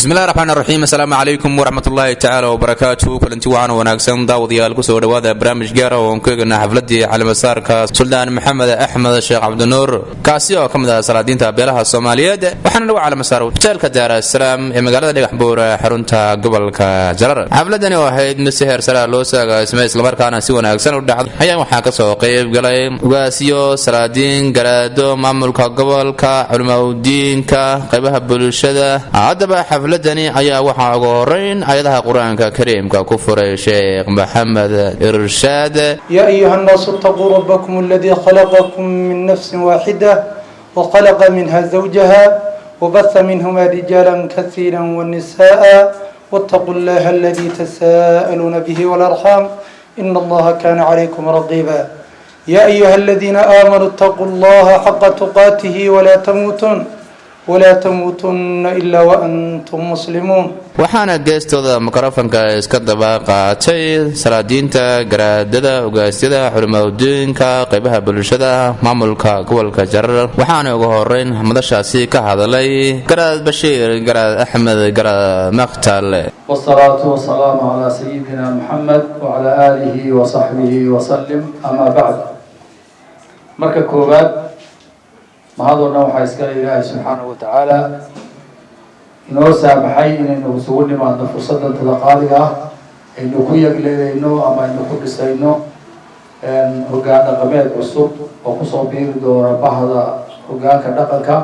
Bismillahi raxmaan raxiim. Asalaamu calaykum waraxmat ullaahi tacaala wabarakaatu. Kulanti wacan wanaagsan, daawadayaal, kusoo dhowaada barnaamij gaara oo aan ku eegana xafladii caleemasaarka Suldaan Maxamed Axmed Sheekh Cabdinuur, kaasi oo ka mid ah salaadiinta beelaha Soomaaliyeed. Waxaana lagu caleemasaar hoteelka Daarasalaam ee magaalada Dhagaxbuur, xarunta gobolka Jarar. Xafladani oo ahayd mid si heer sare loo soo agaasimay, islamarkaana si wanaagsan u dhacday, ayaa waxaa kasoo qayb galay ugaasyo, salaadiin, garaado, maamulka gobolka, culimaudiinka, qaybaha bulshada. Haddaba xafladani ayaa waxaa ugu horeyn ayadaha Qur-aanka Kariimka ku furay Sheekh Maxamed Irshaad. يا أيها الناس اتقوا ربكم الذي خلقكم من نفس واحدة وخلق منها زوجها وبث منهما رجالا كثيرا ونساء واتقوا الله الذي تساءلون به والأرحام إن الله كان عليكم رقيبا. يا أيها الذين آمنوا اتقوا الله حق تقاته ولا تموتن إلا وأنتم مسلمون. Waxaana geestooda mikrofonka iska daba qaatay salaadiinta, garaadada, ogaasyada, culimaudiinka, qaybaha bulshada, maamulka gobolka Jarar. Waxaana ugu horeyn madashaasi ka hadlay Garaad Bashiir Garaad Axmed Garaad Maktal. والصلاة والسلام على سيدنا محمد وعلى آله وصحبه وسلم، أما بعد. Marka koowaad, mahadoo dhan waxaa iskale Ilaahay subxaanahu watacaala inoo saamaxay inaynu isugu nimaadno fursaddan tadaqaaliga ah aynu ku yagleelayno ama aynu ku dhisayno hoggaan dhaqameed cusub oo kusoo biiri doona bahda hoggaanka dhaqanka,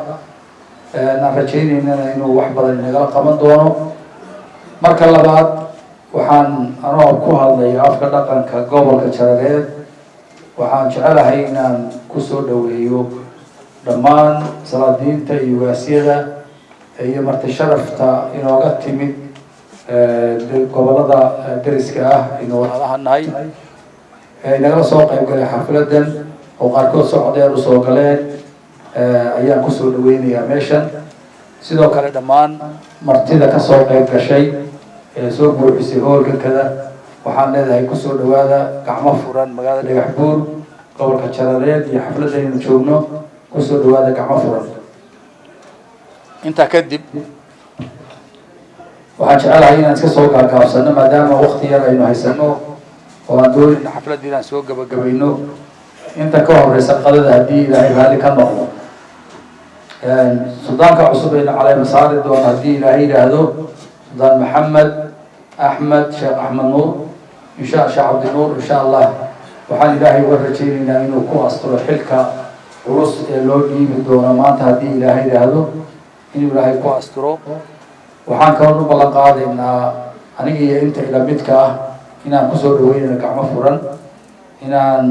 aan rajaynaynana inuu wax badan inagala qaban doono. Marka labaad, waxaan anoo ku hadlayo afka dhaqanka gobolka Jarareed, waxaan jecelahay inaan kusoo dhaweeyo dhammaan salaadiinta iyo ugaasyada iyo marti sharafta inooga timid gobolada deriska ah aynu walaalaha nahay, inagala soo qayb galay xafladan oo qaarkood socdeen usoo galeen ayaan kusoo dhaweynayaa meeshan. Sidoo kale, dhammaan martida kasoo qayb gashay ee soo buuxisay hoolkankada waxaan leedahay kusoo dhawaada gacmo furan magaalada Dhagax Buur, gobolka Jarareed iyo xafladda aynu joogno. Kusoo dhawaada gacmo furan. Intaa kadib, waxaan jecelahay inaan iska soo gaagaabsano maadaama wakti yar aynu haysano oo aan doonayno xafladda inaan soo gabagabayno inta ka horeysa qadada, haddii Ilaahay raalli ka noqdo. Suldaanka cusub aynu caleema saari doono, haddii Ilaahay yidhaahdo, Suldaan Maxamed Axmed Sheekh Axmed Nuur, insha Sheekh Cabdinuur, insha Allah waxaan Ilaahay uga rajaynaynaa inuu ku asturo xilka culus ee loo dhiibi doono maanta, haddii Ilaahay yidhaahdo, inuu Ilaahay ku asturo. Waxaan kaloon u ballan qaadaynaa aniga iyo inta ila midka ah inaan kusoo dhaweynayno gacmo furan, inaan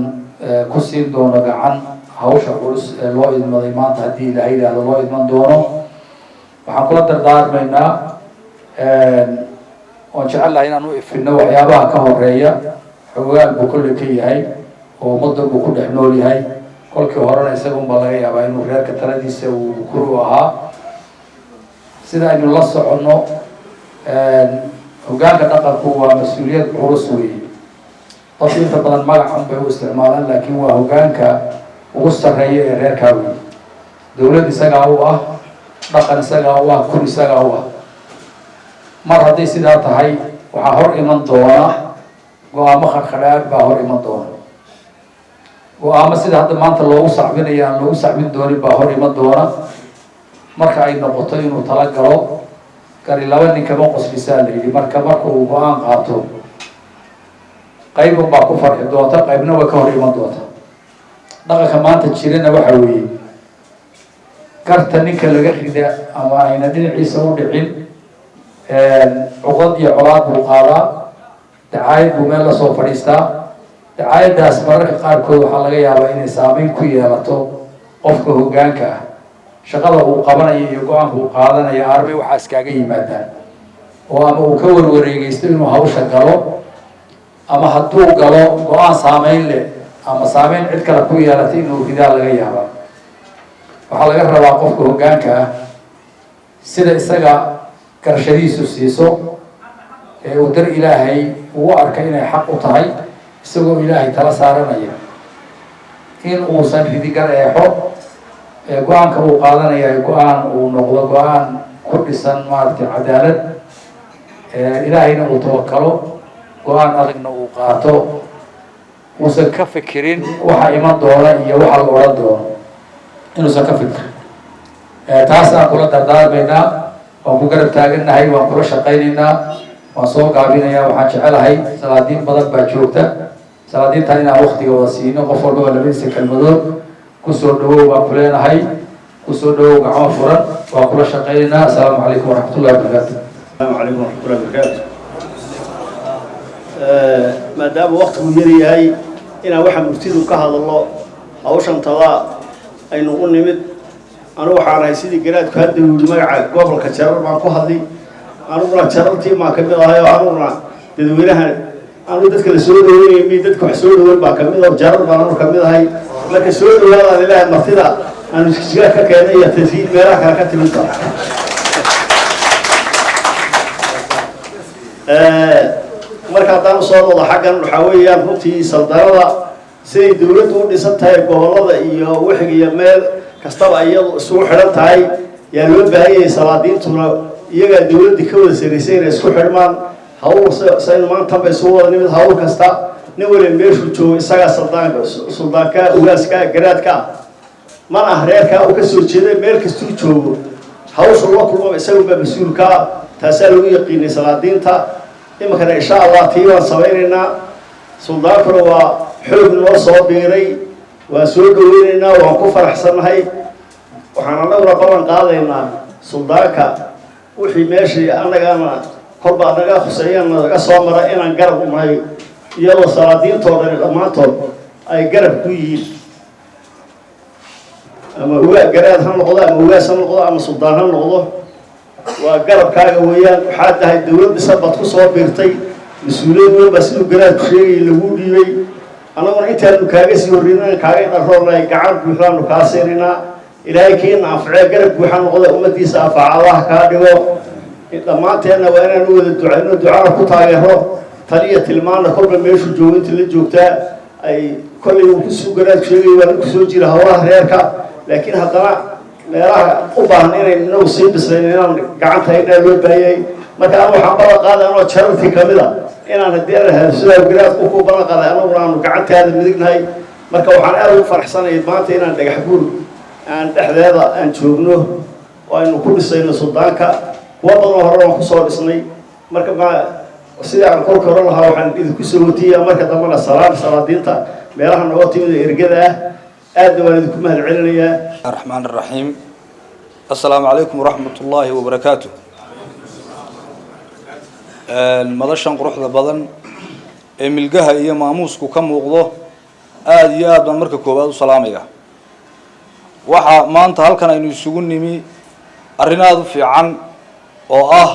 ku siin doono gacan hawsha culus ee loo idmaday maanta, haddii Ilaahay yidhaahdo, loo idman doono. Waxaan kula dardaarmaynaa oon jecel lahay inaan u ifino waxyaabaha ka horeeya. Xogaal buu kolley ka yahay oo ummaddan buu ku dhex nool yahay. Kolkii horena isaga unbaa laga yaabaa inuu reerka taladiisa uu kuru ahaa. Sida aynu la soconno, hoggaanka dhaqanku waa mas-uuliyad culus weeye. Dadku inta badan magacan bay u isticmaalaan, laakiin waa hoggaanka ugu sarreeya ee reerkaa weeye. Dowlad isagaa u ah, dhaqan isagaa u ah, kun isagaa u ah. Mar hadday sidaa tahay, waxaa hor iman doona go-aamo kharkhadhaar baa hor iman doona, go-aamo sida hadda maanta loogu sacbinayo aan loogu sacbin doonin baa hor iman doona. Marka ay noqoto inuu tala galo, gari laba nin kama qoslisaa la yidhi. Marka uu go-aan qaato, qayb unbaa ku farxi doonta, qaybna way ka hor iman doonta. Dhaqanka maanta jirana waxa weeye, garta ninka laga rida ama ayna dhinaciisa u dhicin, cuqad iyo colaad buu qaadaa, dacaayad buu meel lasoo fadhiistaa. Dacaayaddaas mararka qaarkood waxaa laga yaabaa inay saameyn ku yeelato qofka hoggaanka ah, shaqada uu qabanayo iyo go-aanka uu qaadanayo. Arbay waxaas kaaga yimaadaan oo ama uu ka warwareegeysto inuu hawsha galo, ama hadduu galo go-aan saameyn leh ama saameyn cid kale ku yeelatay inuu ridaa laga yaabaa. Waxaa laga rabaa qofka hoggaanka ah, sida isaga garashadiisu siiso ee uu dar Ilaahay ugu arkay inay xaq u tahay, isagoo Ilaahay tala saaranaya, in uusan ridigar eexo ee go-aanka uu qaadanaya go-aan uu noqdo go-aan ku Ku dhisan maaragtay cadaalad, Ilaahayna uu tawakalo, go-aan adagna uu qaato, uusan ka fikirin waxa iman doona iyo waxa la odhan doono, inuusan ka fikirin. Taas aan kula dardaarmaynaa, waan ku garab taagannahay, waan kula shaqaynaynaa. Waan soo gaabinayaa. Waxaan jecelahay, salaadiin badan baa joogta, salaadiintan inaan waktiga wada siino, qof walbaba labadiisa kelmadood. Kusoo dhawow baan ku leenahay, kusoo dhawow gacmo furan, waan kula shaqaynaynaa. Asalaamu calaykum waraxmatullahi wabarakaatu. Asalaamu calaykum waraxmatullahi wabarakaatu. Maadaama waktigu yar yahay, inaan waxa murtidu ka hadallo hawshan tadaa aynu u nimid. Anigu waxaan ahay, sidii garaadku hadda yidhi, magaca gobolka Jarar baan ku hadlay. Aniguna Jarartii baan kamid ahay, oo aniguna dadweynaha, anigu dadka la soo dhaweynaya mi dadka wax soo dhaweyn baa kamid oo Jarar baan anu kamid ahay. Marka soo dhawaadaan Ilaahay martida aanu Jigjiga ka keenay iyo tasiid meelaha kale ka timidba. Marka haddaan usoo noqdo xaggan, waxaa weeyaan runtii saldanada siday dawladdu u dhisan tahay, gobollada iyo wixiga iyo meel kastaba iyadu isugu xidhan tahay, yaa loo baahan yahay salaadiintuna iyagaa dawladda ka wada saraysay inay isku xidhmaan. Hawl saynu maantanba isugu wada nimid, hawl kasta nin waliba meeshuu joogo isagaa saldaanka, suldaanka, ugaaska, garaadka ah, mana ah reerkaa uu ka soo jeeday. Meel kastuu joogo hawsha loo kulmaba isagunbaa mas-uulkaa. Taasaa lagu yaqiinay salaadiinta. Iminkana insha Allah tii baan samaynaynaa. Suldaankuna waa xoog noo soo biiray, waan soo dhaweynaynaa, waan ku faraxsannahay. Waxaan annaguna ballan qaadaynaa suldaanka wixii meeshii annagana kolba naga khuseeyana naga soo mara inaan garab u nahay, iyadoo salaadiintoo dhani dhammaantood ay garab ku yihiin, ama ugaa garaad ha noqdo, ama ugaas ha noqdo, ama suldaan ha noqdo, waa garabkaaga weeyaan. Waxaad tahay dawlad dhisan baad ku soo biirtay, mas-uuliyad weyn baa siduu garaadku sheegayay lagu dhiibay. Annaguna intaanu kaaga sii horreynaan kaaga indharoornahay, gacan buuxdaanu kaa siinaynaa. Ilaahay kiina anfacee garab buuxa noqda, ummaddiisa anfaca Allah kaa dhigo. Dhammaanteenna waa inaanu wada ducayno, ducana ku taageero, taliya tilmaana kolba meeshuu joogo inta la joogtaa ay kollay uu kusuu garaadku sheegay waa nin kusoo jira howlaha reerka, laakiin haddana meelaha u baahan inay inagu sii bislayn inaan gacanta inaa loo baahiyay. Marka anu waxaan ballan qaaday anoo Jarartii kamid a inaan haddii aan hado sidaa garaadku ku ballan qaaday, anaguna aanu gacantaada midignahay. Marka waxaan aada ugu faraxsanayay maanta inaan Dhagax Buur aan dhexdeeda aan joogno oo aynu ku dhisayno suldaanka. Kuwa badanoo hore waan kusoo dhisnay. Marka ma sidii aan kolka hore lahaa, waxaan idinku soo watiyaa marka dambena salaam salaadiinta meelaha nooga timid ee ergada ah. Aadna waan idinku mahad celinayaa. الرحمن الرحيم. السلام عليكم ورحمة الله وبركاته. Madashan quruxda badan ee milgaha iyo maamuusku ka muuqdo, aada iyo aad baan marka koowaad u salaamaya. Waxaa maanta halkan aynu isugu nimi arrin aada u fiican oo ah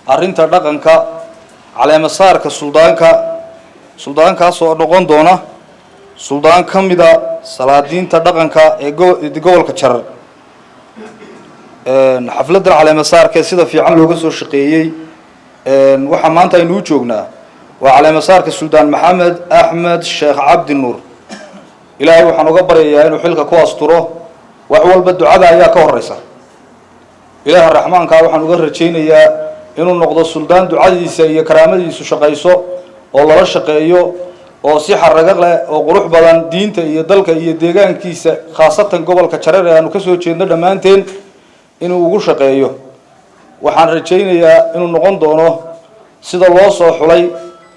arrinta dhaqanka, caleemasaarka suldaanka, suldaankaas oo noqon doona suldaan ka mida salaadiinta dhaqanka ee gobolka Jarar. Xafladdan caleemasaarka ee sida fiican looga soo shaqeeyey, waxaa maanta aynu u joognaa waa caleemasaarka Suldaan Maxamed Axmed Sheekh Cabdi Nuur. Ilaahay waxaan uga baryayaa inuu xilka ku asturo. Wax walba ducada ayaa ka horeysa. Ilaaha raxmaankaa waxaan uga rajaynayaa inuu noqdo suldaan ducadiisa iyo karaamadiisu shaqayso oo lala shaqeeyo, oo si xarago leh oo qurux badan diinta iyo dalka iyo deegaankiisa, khaasatan gobolka Jareer ee aanu kasoo jeedno dhammaanteen, inuu ugu shaqeeyo. Waxaan rajaynayaa inuu noqon doono sida loo soo xulay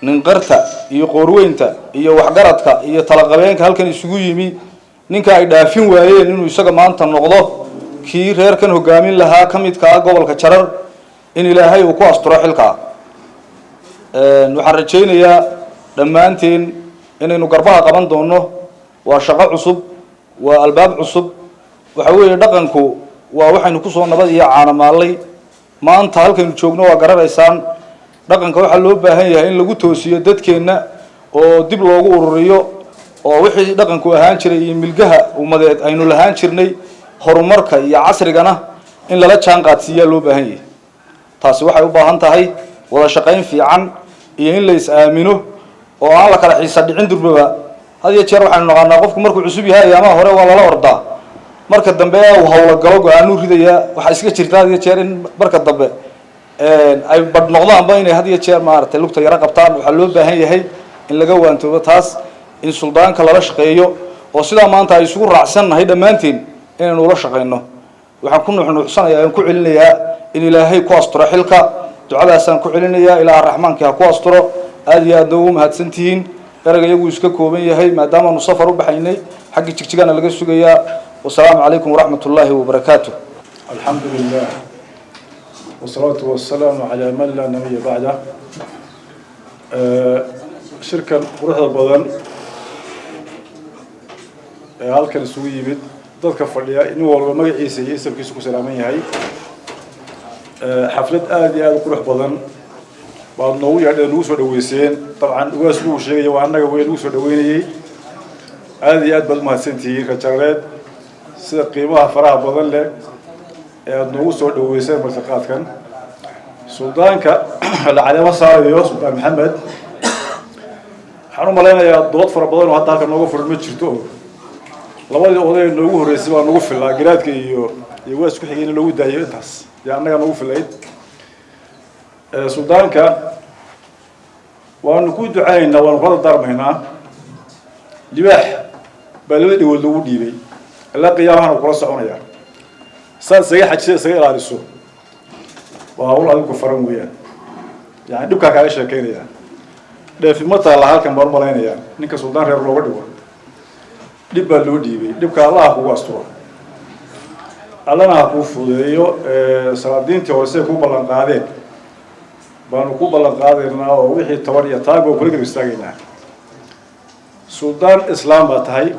ninqarta iyo qoorweynta iyo waxgaradka iyo talaqabeenka halkan isugu yimi, ninka ay dhaafin waayeen inuu isaga maanta noqdo kii reerkan hogaamin lahaa ka midka ah gobolka Jarar, in Ilaahay uu ku asturo xilkaa. Waxaan rajaynayaa dhammaanteen inaynu garbaha qaban doono. Waa shaqo cusub, waa albaab cusub. Waxa weeye dhaqanku waa waxaynu kusoo nabad iyo caanamaalay. Maanta halkaynu joogno waa garanaysaan. Dhaqanka waxaa loo baahan yahay in lagu toosiyo dadkeenna oo dib loogu ururiyo, oo wixii dhaqanku ahaan jiray iyo milgaha ummadeed aynu lahaan jirnay, horumarka iyo casrigana in lala jaan qaadsiiyaa loo baahan yahay. Taasi waxay u baahan tahay wada shaqayn fiican iyo in la is aamino oo aan la kala xiisa dhicin durbaba. Had iyo jeer waxaynu naqaanaa qofku markuu cusub yahay ayaamaha hore waa lala ordaa. Marka dambe uu hawlagalo go-aanuu ridayaa. Waxaa iska jirta had iyo jeer in marka dambe ay badh noqdaanba inay had iyo jeer maaragtay lugta yaro qabtaan. Waxaa loo baahan yahay in laga waantoobo taas, in suldaanka lala shaqeeyo, oo sidaa maanta ay isugu raacsannahay dhammaanteen inaynu ula shaqayno. Waxaan ku nuuxnuuxsanayaa aan ku celinayaa in Ilaahay ku asturo xilka. Ducadaasaan ku celinayaa, Ilaaha Raxmaankii ha ku asturo. Aada iyo aadna ugu mahadsantihiin. Erayga iyagu iska kooban yahay maadaamaanu safar u baxaynay, xaggii Jigjigana laga sugayaa. Wasalaamu calaykum waraxmat ullaahi wabarakaatu. الحمد لله والصلاة والسلام على من لا نبي بعده. Shirkan quruxda badan ee halkan isugu yimid, dadka fadhiya nin walba magaciisa iyo isamkiisa ku salaaman yahay. Xaflad aada iyo aada u qurux badan baad noogu yeedheen, nagu soo dhaweyseen. Dabcan ugaasku uu sheegaya waa annaga wey nagu soo dhaweynayey. Aada iyo aad baad umahadsantihiin rajareed sida qiimaha faraha badan leh ee aada noogu soo dhaweyseen martiqaadkan. Suldaanka la caleemo saarayo, Suldaan Maxamed, waxaan u malaynayaa dood fara badan oo hadda halka nooga furan ma jirto, oo labadii oday ee noogu horreysay baa nagu filaa, garaadka iyo waas ku xigay in loogu daayo intaas dee annaga nagu filayd. Suldaanka waanu ku ducaynaynaa, waanu kula dardaarmaynaa. Libaax baa labada dhagood lagu dhiibay, ilaa qiyaamahana kula soconaya. Saad isaga xajisa, isaga ilaaliso, waa hawl adigu faran weeyaan. Yani dhibkaa kaaga sheekeynaya dheefi ma taalla halkan baan umalaynayaa. Ninka suldaan reer looga dhigo dhib baa loo dhiibay. Dhibka Allaha kugu asturo, Allana ha kuu fududeeyo. Salaadiintii hore siday kuu ballan qaadeen baanu ku ballan qaadaynaa, oo wixii tabar iyo taag baa kula garab istaagaynaa. Suldaan islaam baa tahay,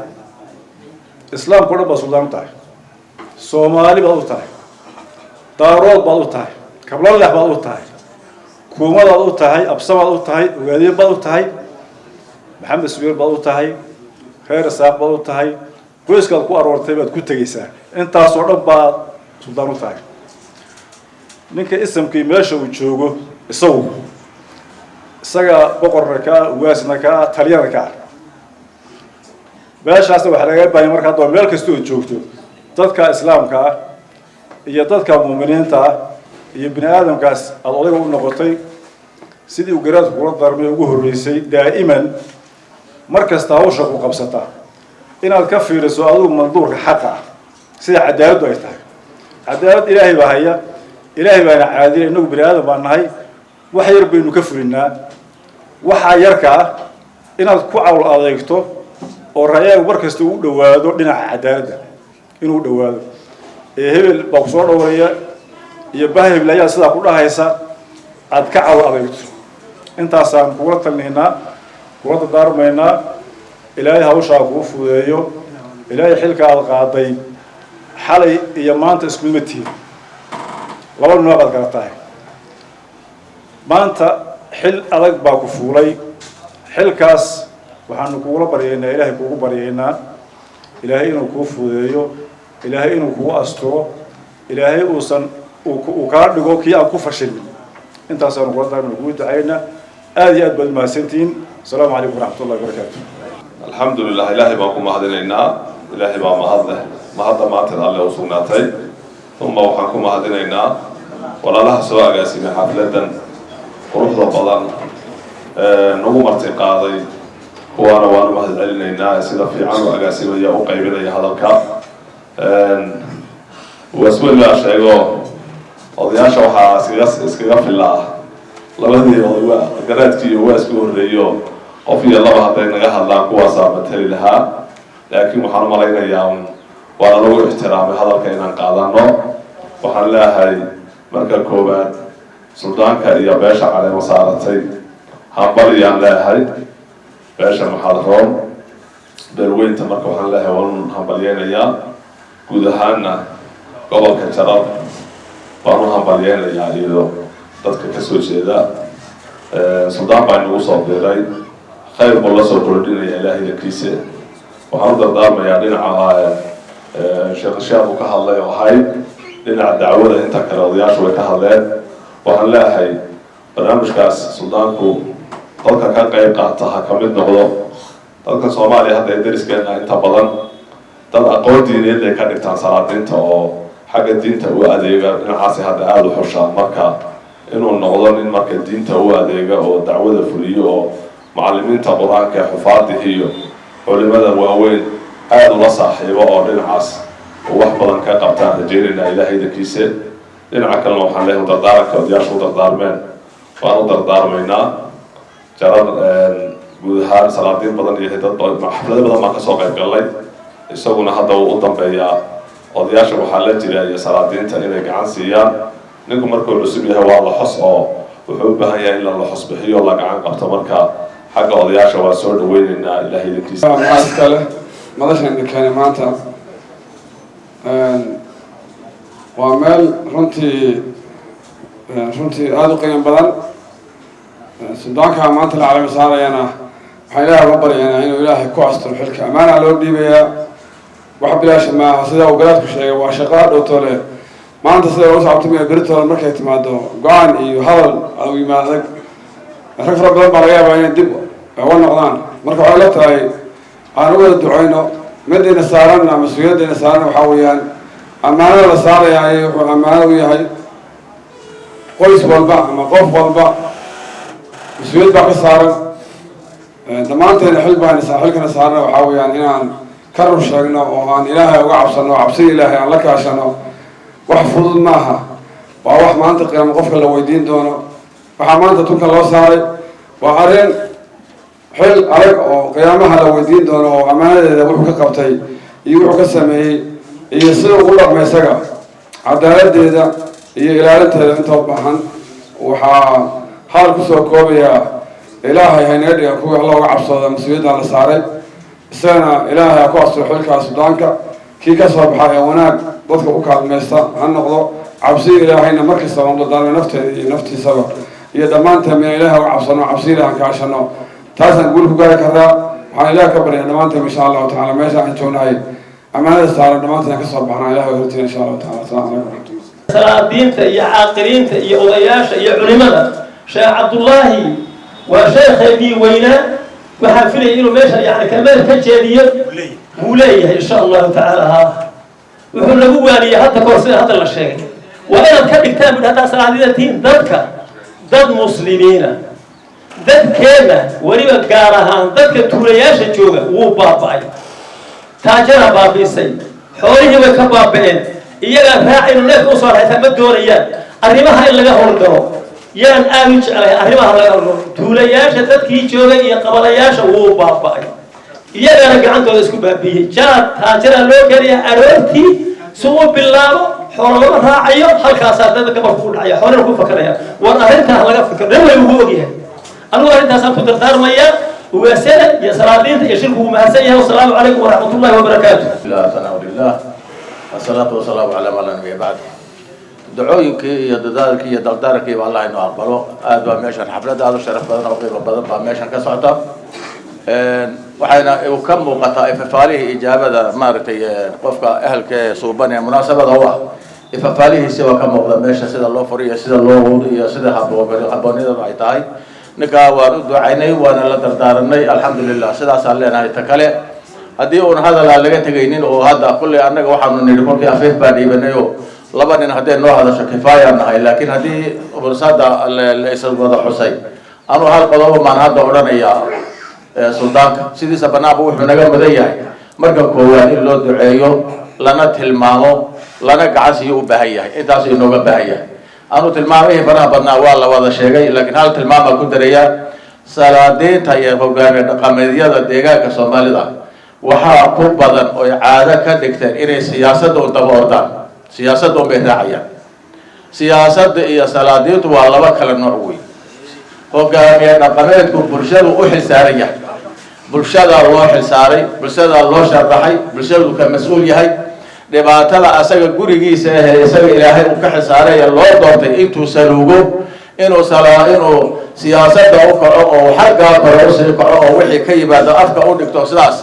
islaamka o dhan baad suldaan u tahay, Soomaali baad u tahay, Daarood baad u tahay, Kablalex baad u tahay, Kuumadaad u tahay, Absamaad u tahay, Ogaadeen baad u tahay, Maxamed Subeer baad u tahay, reer Isaaq baad u tahay. Qoyskaad ku aroortay baad ku tegaysaa. Intaasoo dhan baad suldaan u tahay. Ninka isamkii meesha uu joogo isagu isaga boqorna ka ah, ugaasna ka ah, taliyana ka ah. Meeshaasna waxaa lagaga baahanya marka haddaba meel kasta oo joogto dadka islaamka ah iyo dadka muuminiinta ah iyo bini aadamkaas aada odayga u noqotay, sidii uu garaadku kula darmay ugu horreysay, daa'iman mar kasta hawsha ku qabsata inaad ka fiiriso adigu manduurka xaqa ah, sida cadaaladdu ay tahay. Cadaalad Ilaahay baa haya, Ilaahay baana caadila. Innagu bini aadam baa nahay, wax yar baynu ka fulinaa. Waxaa yarka ah inaad ku cawl adeegto oo rayaagu mar kasta uu dhawaado dhinaca cadaaladda inuu u dhawaado, ee hebel baa kusoo dhowraya iyo bah hebel ayaa sidaa ku dhahaysa aad ka cawl adeegto. Intaasaan kugula talinaynaa, kula dardaarmaynaa. Ilaahay hawshaa kuu fududeeyo. Ilaahay xilka aad qaaday, xalay iyo maanta isku mid ma tihin, laba nooc baad kala tahay. Maanta xil adag baa ku fuulay. Xilkaas waxaanu kugula baryaynaa, Ilaahay kugu baryaynaa, Ilaahay inuu kuu fududeeyo, Ilaahay inuu kugu asturo, Ilaahay uusan uu kaa dhigo kii aan ku fashilmin. Intaasaanu kula daarmayna, kugu ducaynaa. Aada iyo aad baad umahadsantihiin. Asalaamu calaykum waraxmat ullahi wabarakaatu. Alxamdulilah, Ilaahay baan ku mahadinaynaa. Ilaahay baa mahad leh, mahadda maanteed Alle u sugnaatay. Uma waxaan ku mahadinaynaa walaalaha soo agaasimay xafladan quruxda badan ee nagu marti qaaday. Kuwaana waan u mahad celinaynaa ee sida fiican u agaasimaya, u qaybinaya hadalka. Wasweli baa sheego, odayaasha waxaa iskaga fillaa labadii oday, garaadkii iyo waaskii horreeyo. Qof iyo laba hadday naga hadlaan kuwaasaa matali lahaa, laakiin waxaan u malaynayaa waana lagu ixtiraamay hadalka inaan qaadano. Waxaan leeyahay marka koowaad suldaanka iyo beesha caleemo saaratay hambaliyaan leeyahay. Beesha Maxadroon, beelweynta, marka waxaan leeyahay waan hambalyeynayaa. Guud ahaanna gobolka Jarar baan u hambalyeynayaa iyo dadka kasoo jeeda. Suldaan baa inagu soo biiray, khayr buu la soo kordhinaya Ilaahay dankiisa. Waxaan u dardaarmayaa dhinaca Sheekh Sheekh uu ka hadlay oo ahayd dhinaca dacwada. Inta kale odayaashu way ka hadleen. Waxaan leeyahay barnaamijkaas suldaanku dadka ka qayb qaata ha ka mid noqdo. Dadka Soomaaliya hadda ee dariskeena inta badan Dad aqoon diineed ay ka dhigtaan salaadiinta oo xagga diinta u adeega, dhinacaasi hadda aada u xushaan. Marka inuu noqdo nin marka diinta u adeega oo dacwada fuliyo oo macalimiinta Qur-aanka ee xufaadihi iyo culimada waaweyn aada ula saaxiibo oo dhinacaas uu wax badan ka qabtaan rajeynayna, Ilahay idankiise. Dhinaca kalena waxaan leeyahay, dardaaranka odayaasha u dardaarmeen waan u dardaarmaynaa. Jarar guud ahaan salaadiin badan iyo dad xaflado badan baan kasoo qayb galnay, isaguna hadda wuu u dambeeyaa. Odayaasha waxaa la jira iyo salaadiinta inay gacan siiyaan. Ninku markuu cusub yahay waa laxos oo wuxuu u baahan yahay in la laxos bixiyo, la gacan qabto. Marka xagga odayaasha waa soo dhaweyneynaa, Ilahay idankiisa. Maxaa iskale madashan keenay maanta? Waa meel runtii aada u qiimo badan. Suldaanka maanta la calami saarayana waxaan Ilahay uga baryaynaa inuu Ilaahay ku asturo xilka ammaana loo dhiibayaa. Wax bilaasha maaha, sida uu garaadku sheegay, waa shaqo dhowtoole. Maanta sida loo sacabtumaya, beritooda markay timaado go-aan iyo hadal u yimaad adag, rag fara badan baa laga yaabaa inay dib uga noqdaan. Marka waxay la tahay aan u wada duceyno. Midayna saaranna, mas-uuliyadayna saaranna, waxaa weeyaan ammaanada la saaraya wuxuu ammaanada u yahay qoys walba ama qof walba, mas-uuliyad baa ka saaran dhammaanteena. Xil baan xilkana saarana waxaa weeyaan inaan ka rur sheegno oo aan Ilaahay uga cabsano, cabsida Ilaahay aan la kaashano. Wax fudud maaha, waa wax maanta qiyaamo qofka la weydiin doono. Waxaa maanta tunka loo saaray waa arrin xil adag oo qiyaamaha la weydiin doono, oo ammaanadeeda wuxuu ka qabtay iyo wuxuu ka sameeyey iyo sida ugu dhaqmay isaga, cadaaladeeda iyo ilaalinteeda inta u baahan. Waxaa hadal kusoo koobayaa, Ilaahay haynaga dhiga kuwii Alla uga cabsooda mas-uuliyaddan la saaray, isagana Ilaahay ha ku asturo xilkaa. Suldaanka kii ka soo baxa ee wanaag dadka u kaalmaysta ha noqdo. Cabsi Ilaahayna markasta waan dardaarmay nafteeda iyo naftiisaba iyo dhammaanteen mina Ilahay uga cabsano, cabsi Ilaah aan kaashano, taasaan guul ku gaari karraa. Waxaan Ilaah ka baryaa dhammaanteen, insha Allahu tacala, meesha aan joognahay ammaanada saaran dhammaanteen ka soo baxnaa Ilahay hortiina, insha Allahu tacala. Asalamu calaykum waraxmatullah. Salaadiinta iyo caaqiliinta iyo odayaasha iyo culimada, Sheekh Cabdullaahi waa sheekheennii weynaa. Waxaan filayay inuu meesha yani kelmada ka jeediyo. Wuu leeyahay, insha Allahu tacaala. Ha, wuxuu nagu waaniyey hadda kahor, sida hadda la sheegay, waa inaad ka dhigtaan bui haddaa salaadida tihiin dadka dad muslimiina. Dadkeenna weliba gaar ahaan dadka tuulayaasha jooga wuu baaba'ay, taajara baabi'isay, xoolihii way ka baaba'een, iyagaa raacaynu neefka usoo raxaysaa ma doonayaan. Arrimaha in laga howlgalo yaan aada u jeclahay, arrimaha laga howlgalo. Tuulayaasha dadkii joogay iyo qabalayaasha wuu baaba'ay, iyagaana gacantooda isku baabi'iyey. Jaad taajaraa loo keenaya aroortii si uu bilaabo, xoolo lama raacayo, halkaasaa dad gabalku u dhacaya, xoolana ku fakaraya. War arrintaa laga fikro, nin waliba wuu ogyahay. Anigu arrintaasaan ku dardaarmayaa. Ugaasada iyo salaadiinta iyo shirku wuu mahadsan yahay. Wasalaamu calaykum waraxmat ullahi wabarakaatu. ثناء لله والصلاة والسلام على ما لا نبي بعده. Dacooyinkii iyo dadaalkii iyo dardaarankii ba Allah inoo aqbalo. Aad baa meeshan xaflad aada u sharaf badan oo qiimo badan baa meeshan ka socota, waxayna ka muuqataa ifafaalihii ijaabada maaragtay qofka ehelka ee suuban ee munaasabada u ah. Ifafaalihiisi waa ka muuqda meesha, sida loo furiyo, sida loo wado iyo sida haboonidaba ay tahay. Ninkaa waan u ducaynay, waana la dardaaranay, alxamdulilah, sidaasaan leenahay. Ta kale, haddii uun hadal aan laga tegaynin oo hadda kulley annaga waxaanu nidhi kolkii afiif baan dhiibanay oo laba nin hadday noo hadasho kifaayaan nahay, laakiin haddii fursada la isa wada xusay, anuu hal qodobo maan hadda odhanayaa. Suldaanka sidiisa banaanba wuxuu naga mudan yahay marka koowaad in loo duceeyo, lana tilmaamo, lana gacan siiyo u baahan yahay. Intaasuu inooga baahan yahay. Anuu tilmaamihii faraha badnaa waa la wada sheegay, laakiin hal tilmaamaa ku darayaa. Salaadiinta iyo hogaamiye dhaqameedyada deegaanka Soomaalida waxaa ku badan oy caado ka dhigteen inay siyaasadda un daba ordaan, siyaasadda un bay raacayaan. Siyaasadda iyo salaadiintu waa laba kala nooc wey. Hogaamiye dhaqameedku bulshadu u xilsaaran yahay, bulshadaa loo xilsaaray, bulshadaa loo sharaxay, bulshadu ka mas-uul yahay. Dhibaatada asaga gurigiisa ahe isaga Ilaahay uu ka xilsaaray ee loo doortay intuu saluugo, inuu siyaasadda u kaco oo xaggaa kore usii kaco oo wixii ka yimaado afka u dhigto, sidaas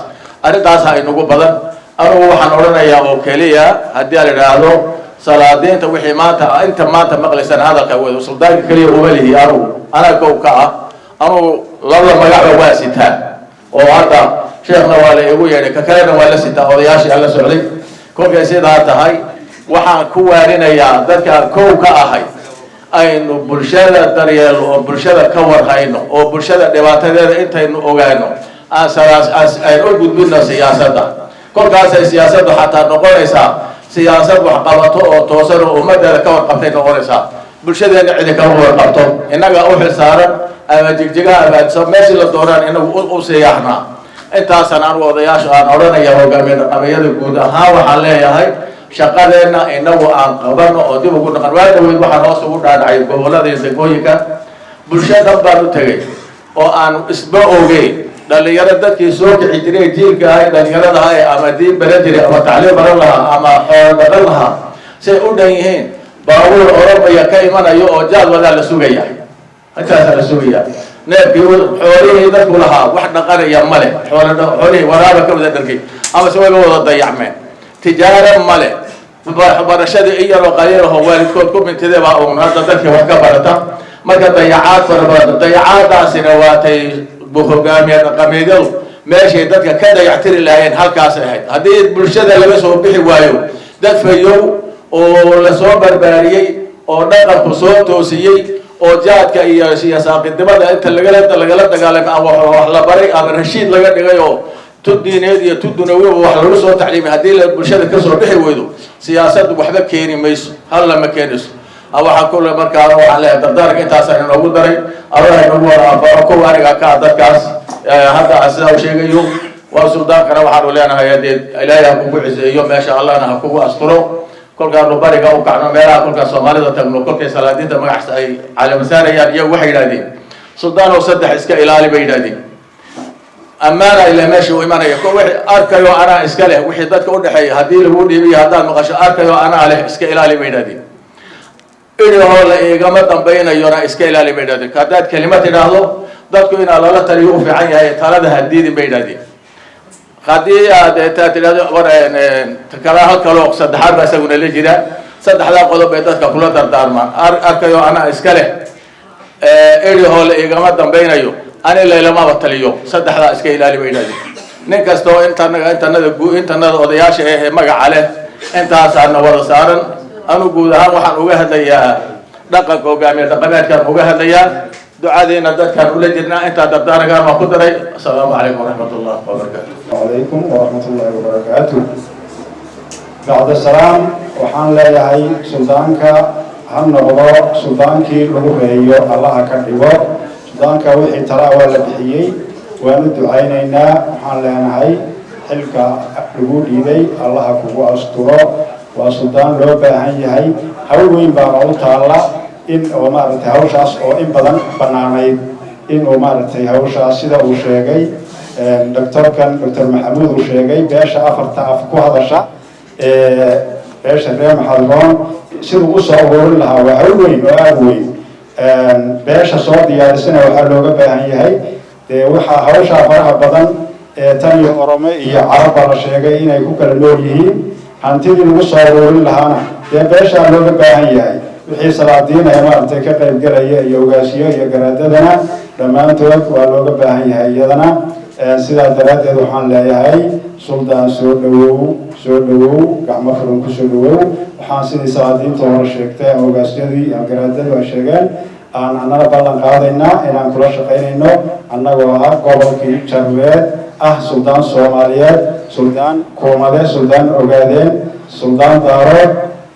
arrintaasa inagu badan. Anugu waxaan odhanayaa oo keliya, haddii aan idhaahdo salaadiinta wixii maanta inta maanta maqlaysaan hadalka wada suldaanka keliya uma lihi. Anugu anaa kow ka ah, anugu labada magacba waa sitaa oo hadda Sheekhna waa la igu yeedhay, ka kalena waa la sitaa, odayaashii aan la socday. Kolkay sidaa tahay, waxaan ku waarinayaa dadka kow ka ahay, aynu bulshada daryeelno oo bulshada ka warhayno oo bulshada dhibaatadeeda intaynu ogaano aan u gudbino siyaasadda. Kolkaasay siyaasaddu xataa noqonaysaa siyaasad waxqabato oo toosan oo ummadeeda ka warqabtay noqonaysaa. Bulshadeena cidi kama warqabto, innagaa u xilsaaran, ama Jigjigaha ama meeshii la doonaan inagu u siyaaxnaa. Intaasaan anugu odayaasha aan odhanaya. Hogaamiye dhaqameeyada guud ahaan waxaan leeyahay, shaqadeenna inagu aan qabano oo dib ugu dhaqan. Waa dhaweyd waxaan hoos ugu dhaadhacay gobolada iyo degmooyinka. Bulsho dhan baan u tegay oo aan isba ogeyn. Dhalinyaro dadkii soo kici jiray, jiilka ahay, dhalinyarada ahay, ama diin baran jiray ama tacliim baran lahaa ama xoolo dhaqan lahaa, say u dhan yihiin, baabuur Oromaya ka imanayo oo jaad wadaa la sugaya, intaasaa la sugaya. Neefkii xoolihii dadku lahaa wax dhaqanaya male, xoolihii waraaba ka wada dhargay ama se wayba wada dayacmeen. Tijaaro male, barashadii in yaroo qaliilaho waalidkood ku mintidee baa uun hadda dadkii wax ka barata. Marka dayacaad fara badan, dayacaadaasina waatay hogaamiye dhaqameedyadu meeshay dadka ka dayactiri lahaayeen halkaasay ahayd. Haddii bulshada laga soo bixi waayo dad fayow oo lasoo barbaariyey oo dhaqanku soo toosiyey oo jaadka iyo siyasaaqidnimada inta lagala dagaalamay ama wax la baray ama rashiid laga dhigay oo tu diineed iyo tu dunawiba wax lagu soo tacliimay, haddii la bulshada kasoo bixi weydo, siyaasaddu waxba keeni mayso, halla ma keenayso. Waxaa kule markaa waxaan leeyahay, dardaarka intaasaan inoogu daray. Allah inoogu wada anfaco. Kow aniga ka ah dadkaas hadda aan sidaa u sheegayo waa suldaankana. Waxaanu leenahay, hadee Ilaahay ha kugu ciseeyo meesha, Allahna ha kugu asturo. Kolkaanu bariga u kacno, meelaha kolkaan Soomaalida tagno, kolkay salaadiinta magacaas ay caleemasaarayaan, iyagu waxay yidhahdeen, "Suldaanow, saddex iska ilaali," bay yidhahdeen. Ammaana ila meesha u imanaya ko wixii arkayo anaa iska leh, wixii dadka udhexeeya haddii lagu dhiibiyo haddaad maqasho, arkayo anaa leh iska ilaali, bay yidhahdeen. Idhahoo la igama dambaynayona iska ilaali, bay yidhahdeen. Haddaad kelimad tidhaahdo, dadku inaa lala taliyo u fiican yahay, talada ha diidin, bay yidhahdeen. Haddii aad taa tidhahdo war kala hal kaloo saddexaad baa isaguna la jira. Saddexdaa qodob bay dadka kula dardaarmaan: arkayo anaa iska leh, idhahoo la igama dambaynayo, ani laylamaba taliyo. Saddexdaa iska ilaali, bay yidhahdeen. Nin kastoo intanaga intanada intanada odayaasha ee magaca leh intaasaana wada saaran. Anu guud ahaan waxaan uga hadlayaa dhaqanka hogaamiye dhaqameedkaan uga hadlayaa, ducadiina dadkaan ula jirnaa. Intaa dardaaragaan waan ku daray. Asalaamu calaykum waraxmat ullah wabarakaatu. Calaykum waraxmat ullahi wabarakaatu. Bacda salaam, waxaan leeyahay suldaanka ha noqdo suldaankii lagu reeyo, Allaha ka dhigo. Suldaanka wixii talaa waa la bixiyey, waanu ducaynaynaa. Waxaan leenahay, xilka lagu dhiibay Allaha kugu asturo. Waa suldaan loo baahan yahay, hawl weyn baana u taalla in oo maaragtay hawshaas oo in badan bannaanayd, in uu maaragtay hawshaas sida uu sheegay doctorkan, Doctor Maxamuud uu sheegay, beesha afarta af ku hadasha, beesha reer Maxadroon, siduu usoo ururin lahaa waa hawl weyn oo aada weyn. Beesha soo diyaarisana waxaa looga baahan yahay dee waxaa hawshaa faraha badan ee tan iyo Orome iyo Carabba la sheegay inay ku kala nool yihiin. Hantidii lagu soo ururin lahaana dee beeshaa looga baahan yahay. Wixii salaadiinaya maaragtay ka qaybgalaya iyo ogaasiyo iyo garaadadana dhammaantood waa looga baahan yahay iyadana. Sidaa daraaddeed waxaan leeyahay, suldaan, soo dhawow, soo dhawow, gacmo furan ku soo dhawow. Waxaan sidii salaadiinta hore sheegtay ama ogaasyadii ama garaadadu ay sheegeen aan annana ballan qaadaynaa inaan kula shaqaynayno, annagoo ah gobolkii Jarweed, ah suldaan Soomaaliyeed, suldaan Kuumade, suldaan Ogaadeen, suldaan Daarood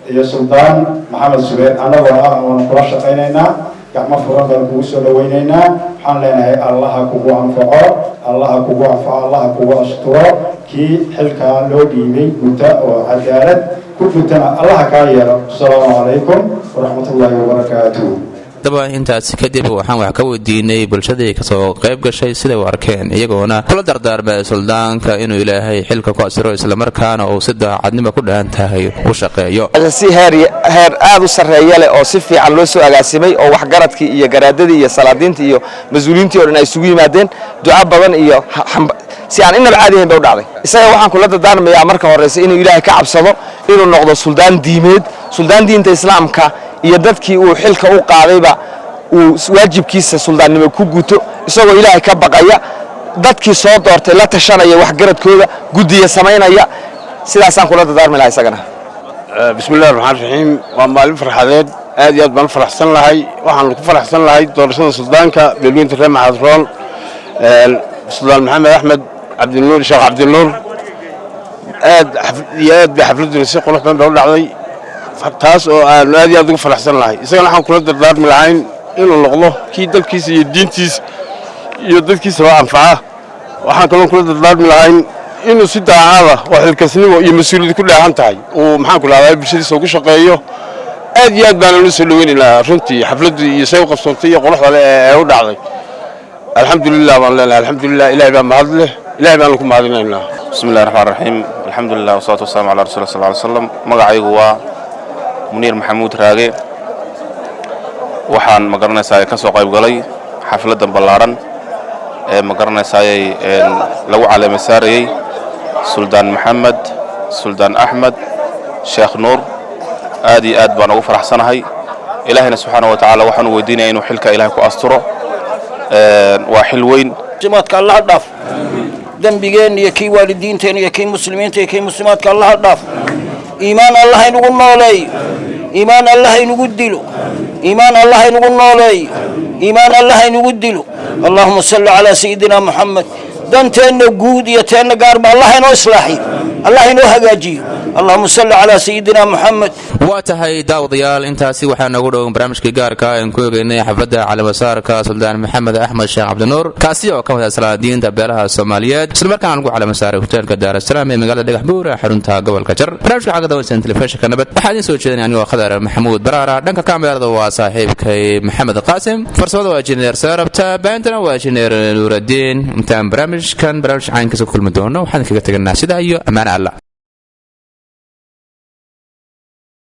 iyo suldaan Maxamed Subeer, annagoo ah oon kula shaqaynaynaa. Gacmo furan baan kugu soo dhawaynaynaa. Waxaan leenahay, Allaha kugu anfaco, Allaha kugu anfaco, Allaha kugu asturo. Kii xilkaa loo dhiibay guta oo cadaalad ku gutana Allaha kaa yeelo. Asalaamu calaykum waraxmat ullaahi wabarakaatuh. Haddaba intaasi kadib waxaan wax ka weydiinay bulshadii kasoo qayb gashay siday u arkeen, iyagoona kula dardaarmay suldaanka inuu Ilaahay xilka ku asiro, islamarkaana uu si daacadnimo ku dhahan tahay u shaqeeyo. Si heer heer aad u sarreeya leh oo si fiican loo soo agaasimay oo waxgaradkii iyo garaadadii iyo salaadiintii iyo mas-uuliyiintii o dhan ay isugu yimaadeen, duco badan iyo si aan inaba caadi ahayn bay u dhacday. Isaga waxaan kula dardaarmayaa marka horeysa inuu Ilaahay ka cabsado, inuu noqdo suldaan diimeed, suldaan diinta Islaamka iyo dadkii uu xilka u qaadayba uu waajibkiisa suldaannimo ku guto, isagoo Ilaahay ka baqaya. Dadkii soo doortay la tashanaya, waxgaradkooda, guddiya samaynaya. Sidaasaan kula dardaarmi lahaa isagana. Bismi Illahi Raxmaan Raxiim. Waa maalin farxadeed, aad iyo aad baan u faraxsan lahay. Waxaan ku faraxsan lahay doorashada suldaanka beelweynta reer Maxadroon, Suldaan Maxamed Axmed Cabdinuur Sheekh Cabdinuur. Aad iyo aad bay xafladduna si qurux badan bay u dhacday, taas oo aanu aad iyo aad ugu faraxsan lahay. Isagana waxaan kula dardaarmi lahayn inuu noqdo kii dalkiisa iyo diintiisa iyo dadkiisaba anfaca. Waxaan kaloo kula dardaarmi lahayn inuu si daacada oo xilkasnimo iyo mas-uuliyad ku dheehan tahay uu, maxaan ku dhahdaa, bulshadiisa ugu shaqeeyo. Aad iyo aad baanan u soo dhaweynaynaa runtii xafladdu iyo say u qabsoontay iyo quruxda leh ee u dhacday. Alxamdulilah baan leenahay, alxamdulilah. Ilahay baa mahad leh, Ilahay baanu ku mahadinaynaa. Bismi Illahi Raxmaan Raxiim. Alxamdulilah wasalaatu wasalamu calaa rasul sal ly slam. Magacaygu waa Muniir Maxamuud Raage. Waxaan, ma garanaysaa, ka soo qayb galay xafladdan ballaadhan ee, ma garanaysayay, lagu caleema saarayey Suldaan Maxamed Suldaan Axmed Sheekh Nuur. Aad iyo aad baan ugu faraxsanahay. Ilaahayna subxaana wa tacaala waxaanu weydiinaya inuu xilka Ilahay ku asturo. Waa xil weyn. Muslimaadka Allaha dhaaf dembigeenna iyo kii waalidiinteena iyo kii muslimiinta iyo kii muslimaadka Allaha dhaaf. Iimaan Allah inugu nooleeyo, iimaan Allah inugu dilo, iimaan Allah inugu nooleeyo, iimaan Allah inugu dilo. Allahuma salli calaa sayidina Muxamed. Danteenna guud iyo teenna gaarba Allah inoo islaaxiyo, Allah inoo hagaajiyo. Allahuma salli calaa sayidina Muxamed. Waa tahay, daawadayaal, intaasi waxaa noogu dhowan barnaamijkii gaarka aan ku egeynay xafladda caleemasaarka Suldaan Maxamed Axmed Sheekh Cabdinuur, kaasi oo ka mid ah salaadiinta beelaha Soomaaliyeed, islamarkaana lagu caleemasaaray hoteelka Daarasalaam ee magaalada Dhagaxbuur ee xarunta gobolka Jar. Barnaamijka xagga dawansan telefishinka Nabad waxaa idiin soo jeedinaya anigoo Khadar Maxamuud Baraara. Dhanka kaamerada waa saaxiibkay Maxamed Qaasim, farsamada waa injineer Saarabta, baantana waa injineer Nuuraddiin. Intaan barnaamijkan barnaamij caynkiisa ku kulmi doono, waxaan kaga teganaa sidaa iyo ammaane Alla.